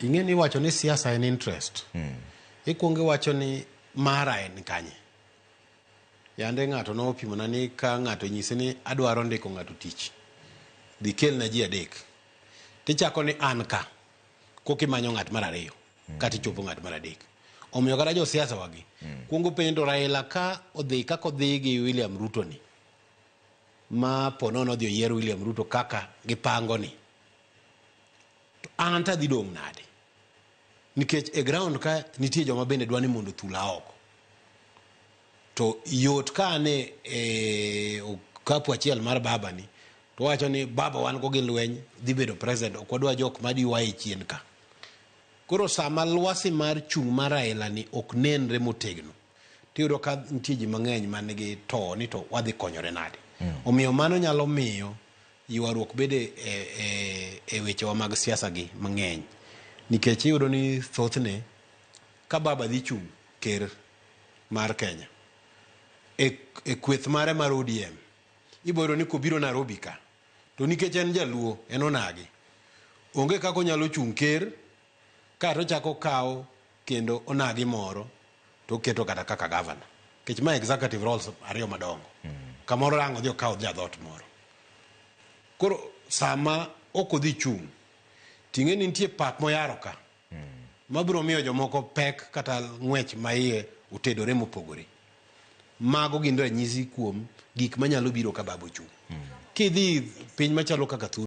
Ing'e ni iwacho ni siasa en interest. Ikwongo iwacho ni mara en kanye. Yande ng'ato nopimona ni ka ng'ato onyisi ni adwaro ndiko ng'ato tich, dhi kelna ji adek. Tichako ni an ka, kokimanyo ng'at mar ariyo, kata ichopo ng'at mar adek. Omiyo kata josiasa wagi, kuongo penjo to Raila ka odhi kaka odhi gi William Ruto ni, ma ponono odhi oyier William Ruto kaka gipango ni, to an to adhi dong' nade? Nikech e ground ka nitie joma bende dwa ni mondo othula oko. To yot ka an e okapu achiel mar baba ni, to wacho ni baba wan go gi lweny dhi bedo president, ok wadwa jok ma ywaye chien ka. Koro sama lwasi mar chung' mar Raila ni ok nenre motegno, tiyudo ka nitie ji mang'eny man gi to ni to wadhi konyore nade. Omiyo mano nyalo miyo ywaruok bede e wechewa mag siasa gi mang'eny. Nikech iyudo ni thothne ka baba dhi chung' ker mar Kenya e kweth mare mar ODM, ibiro yudo ni kobiro Nairobi ka, to nikech en jaluo, en onagi, onge kaka onyalo chung' ker ka to ochako okawo kendo onagi moro to oketo kata kaka gavana. Nikech ma executive roles ariyo madongo. Kamoro ang' odhi okaw jadhot moro. Koro sama ok odhi chung', ting'e ni nitie pap moyaro ka, mabiro miyo jomoko pek kata ng'wech ma iye otedore mopogore. Mago gin ranyisi kuom gik manyalo biro ka baba ochung'. Kidhi piny machalo kaka Thur